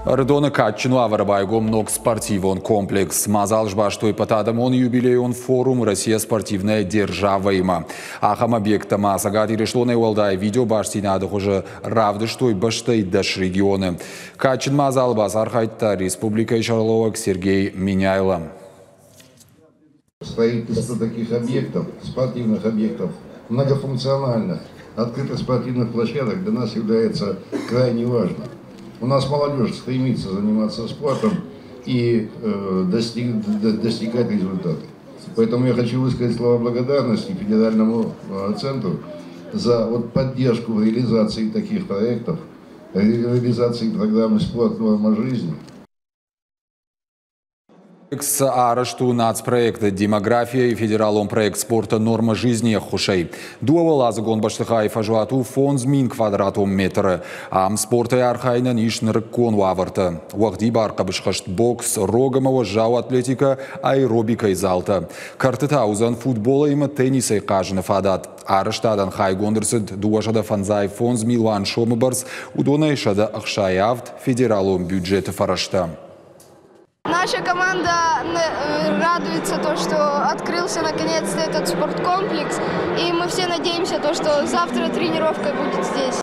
Ӕрыдоны кадджын уавӕры байгом ног спортивон комплекс. Мадзал сбастой ӕппӕтадӕмон юбилейон форум «Россия спортивная держава-имӕ». Ахӕм объекттӕ ма Цӕгат Ирыстонӕй уӕлдай видеобастдзинады хуызы равдыстой бӕстӕйы 10 регионы. Кадджын мадзалы бацархайдта республикӕйы сӕргълӕууӕг Сергей Меняйло. Строительство таких объектов, спортивных объектов, многофункциональных, открытых спортивных площадок для нас является крайне важным. У нас молодежь стремится заниматься спортом и достигать результаты. Поэтому я хочу высказать слова благодарности федеральному центру за вот поддержку в реализации таких проектов, реализации программы «Спорт. Норма жизни». Арӕзт у нацпроект «Демография» федералон проект «Спорта. Норма жизни» ӕххуысӕй. Дыууӕуӕладзыгон бӕстыхайы фӕзуат у 5000 квадратон метры. Ам спортӕй архайынӕн ис нырыккон уавӕртӕ. Уӕгъдибар хъӕбысхӕст, бокс, рог ӕмӕ уӕззау атлетикӕ, аэробикӕйы залтӕ. Кӕрты та уыдзӕн футболӕй ӕмӕ теннисӕй хъазыны фадат. Арӕзтадӕн хайгонд ӕрцыд 255 милуан сомы бӕрц, уыдонӕй 167 федералон бюджеты фӕрӕзтӕ. Наша команда радуется то, что открылся наконец-то этот спорткомплекс. И мы все надеемся, то, что завтра тренировка будет здесь.